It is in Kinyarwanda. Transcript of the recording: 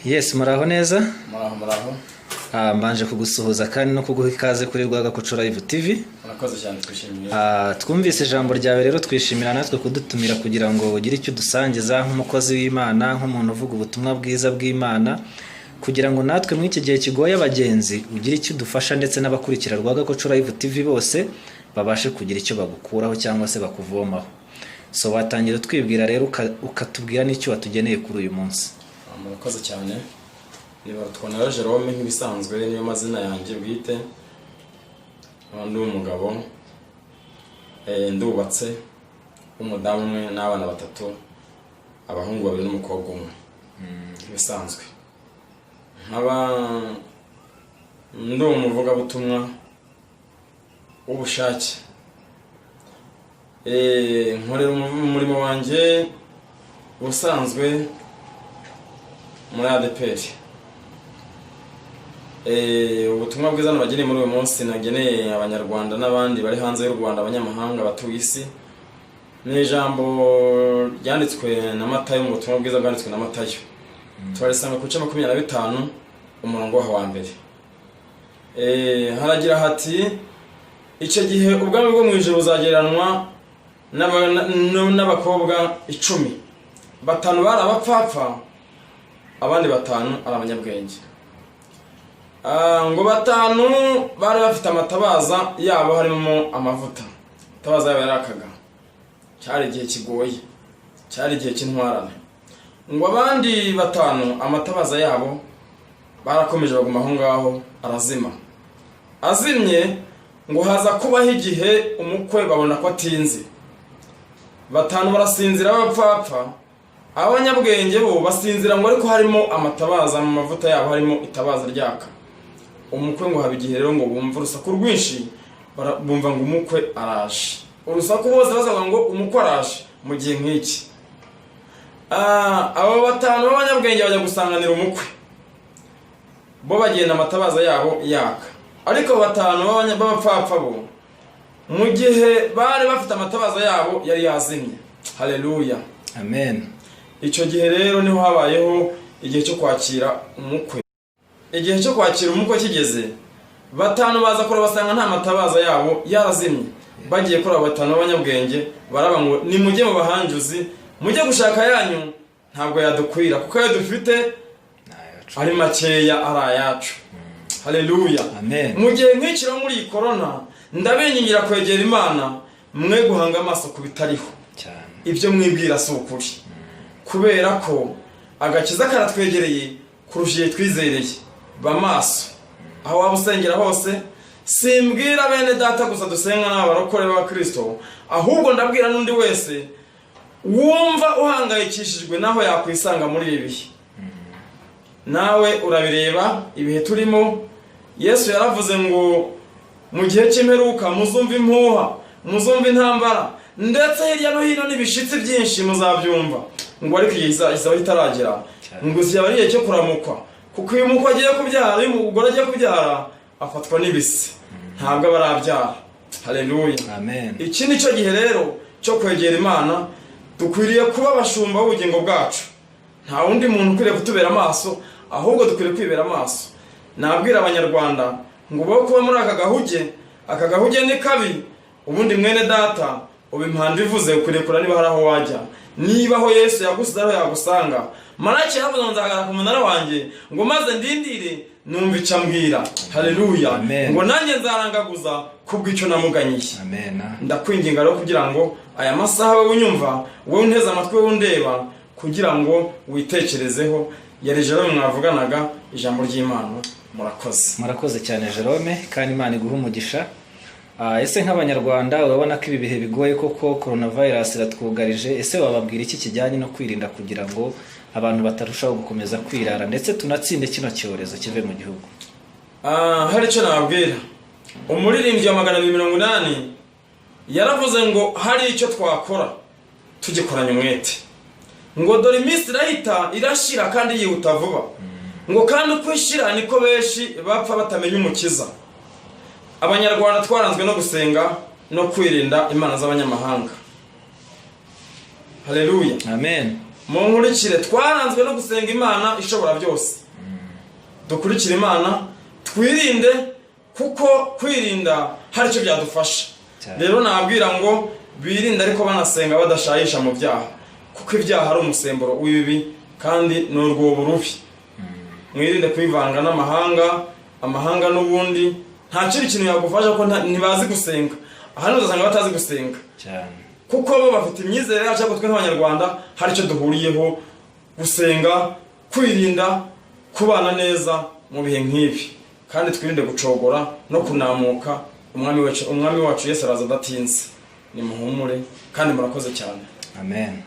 Yes, muraho neza? Muraho, muraho. Mbanje kugusuhuza kandi no kuguha ikaze kuri Rwagakoco Live TV. Murakoze cyane, twishimiye. Twumvise ijambo ryawe rero, twishimira natwe kudutumira kugira ngo ugire icyo udusangiza nk'umukozi w'Imana, nk'umuntu uvuga ubutumwa bwiza bw'Imana, kugira ngo natwe muri iki gihe kigoye abagenzi ugire icyo udufasha, ndetse n'abakurikira Rwagakoco Live TV bose babashe kugira icyo bagukuraho cyangwa se bakuvomaho. So watangira utwibwira rero, ukatubwira n'icyo watugeneye kuri uyu munsi. Murakoze cyane. Ni Barutwanayo Jerome nk'ibisanzwe, niyo mazina yanjye bwite. Nkaba ndi umugabo, ndubatse, w'umudamu umwe n'abana batatu, abahungu babiri n'umukobwa umwe nk'ibisanzwe. Nkaba ndi umuvugabutumwa w'ubushake. Nkorera umurimo wanjye ubusanzwe muri ADEPR. Ubutumwa bwiza nabageneye muri uyu munsi, nageneye Abanyarwanda n'abandi bari hanze y'u Rwanda, abanyamahanga batuye isi, ni ijambo ryanditswe na Matayo, mu butumwa bwiza bwanditswe na Matayo. Turarisanga ku bice 25, umurongo waho wa mbere. Haragira hati: "Icyo gihe ubwami bwo mu ijuru buzagereranwa n'abakobwa 10. Batanu bari abapfapfa, abandi batanu ari abanyabwenge." Ngo batanu bari bafite amatabaza yabo harimo amavuta, amatabaza yabo yarakaga. Cyari igihe kigoye, cyari igihe cy'intwarane. Ngo abandi batanu amatabaza yabo barakomeje baguma aho ngaho, arazima. Azimye, ngo haza kubaho igihe umukwe babona ko atinze. Batanu barasinzira b'abapfapfa, abanyabwenge bo basinzira ngo ariko harimo amatabaza, mu mavuta yabo harimo itabaza ryaka. Umukwe ngo haba igihe rero ngo bumve urusaku rwinshi, bumva ngo umukwe araje. Urusaku bose basaga ngo umukwe araje. Mu gihe nk'iki, abo batanu b'abanyabwenge bajya gusanganira umukwe, bo bagenda amatabaza yabo yaka. Ariko abo batanu b'abapfapfa bo, mu gihe bari bafite amatabaza yabo yari yazimye. Haleluya! Amen. Icyo gihe rero niho habayeho igihe cyo kwakira umukwe. Igihe cyo kwakira umukwe kigeze, batanu baza kureba basanga nta matabaza, yabo yarazimye. Bagiye kuri abo batanu b'abanyabwenge, baraba ngo: "Nimujye mu bahanjuzi, mujye gushaka yanyu, ntabwo yadukwira kuko ayo dufite ari makeya, ari ayacu." Haleluya! Amen. Mu gihe nk'iki rero, muri iyi korona, ndabingingira kwegera Imana, mwe guhanga amaso ku bitariho. Cyane. Ibyo mwibwira si ukuri, kubera ko agakiza karatwegereye kurusha igihe twizereye. Ba maso aho waba usengera hose. Simbwira bene data gusa dusenga n'abarokore b'Abakristo, ahubwo ndabwira n'undi wese wumva uhangayikishijwe n'aho yakwisanga muri ibi bihe. Nawe urabireba ibihe turimo. Yesu yaravuze ngo mu gihe cy'imperuka muzumva impuha, muzumva intambara, ndetse hirya no hino n'ibishitsi byinshi muzabyumva. Ngo ariko igihe izaba itaragera, ngo kizaba ari igihe cyo kuramukwa, kuko iyo umukwe agiye kubyara, iyo umugore agiye kubyara, afatwa n'ibise, ntabwo aba arabyara. Haleluya! Amen. Iki ni cyo gihe rero cyo kwegera Imana. Dukwiriye kuba abashumba b'ubugingo bwacu. Nta wundi muntu ukwiriye kutubera amaso, ahubwo dukwiriye kwibera amaso. Nabwira Abanyarwanda ngo bo kuba muri aka gahuge, aka gahuge ni kabi. Ubundi mwene data, ubu impanda ivuze, ukwiriye kureba niba hari aho wajya, niba aho Yesu yagusize ariho yagusanga. Maraki yaravuze ngo: "Nzahagarara ku munara wanjye, ngo maze ndindire numva icyo ambwira." Haleluya! Amen. Ngo nanjye nzarangaguza kubw'icyo namuganyiye. Amen. Ndakwinginga rero kugira ngo aya masaha, wowe unyumva, wowe unteze amatwi, wowe undeba, kugira ngo witekerezeho. Yari Jerome mwavuganaga ijambo ry'Imana. Murakoze. Murakoze cyane Jerome, kandi Imana iguhe umugisha. Ese nk'Abanyarwanda, urabona ko ibi bihe bigoye koko, coronavirus iratwugarije. Ese wababwira iki kijyanye no kwirinda kugira ngo abantu batarushaho gukomeza kwirara, ndetse tunatsinde kino cyorezo kive mu gihugu? Hari icyo nababwira. Umuririmbyi wa 280 yaravuze ngo hari icyo twakora tugikoranye umwete. Ngo dore iminsi irahita, irashira kandi yihuta vuba. Ngo kandi uko ishira niko benshi bapfa batamenya Umukiza. Abanyarwanda twaranzwe no gusenga no kwirinda imana z'abanyamahanga. Haleluya! Amen. Munkurikire, twaranzwe no gusenga Imana ishobora byose. Dukurikire Imana, twirinde, kuko kwirinda hari icyo byadufasha. Cyane. Rero nabwira ngo birinde, ariko banasenga, badashayisha mu byaha, kuko ibyaha ari umusemburo w'ibibi kandi ni urwobo rubi. Mwirinde kwivanga n'amahanga. Amahanga n'ubundi nta kindi kintu yagufasha, kuko ntibazi gusenga. Ahanini uzasanga batazi gusenga, kuko bo bafite imyizerere yacu, ariko twe nk'Abanyarwanda hari icyo duhuriyeho: gusenga, kwirinda, kubana neza mu bihe nk'ibi, kandi twirinde gucogora no kunamuka. Umwami wacu Yesu araza adatinze. Nimuhumure kandi murakoze cyane. Amen.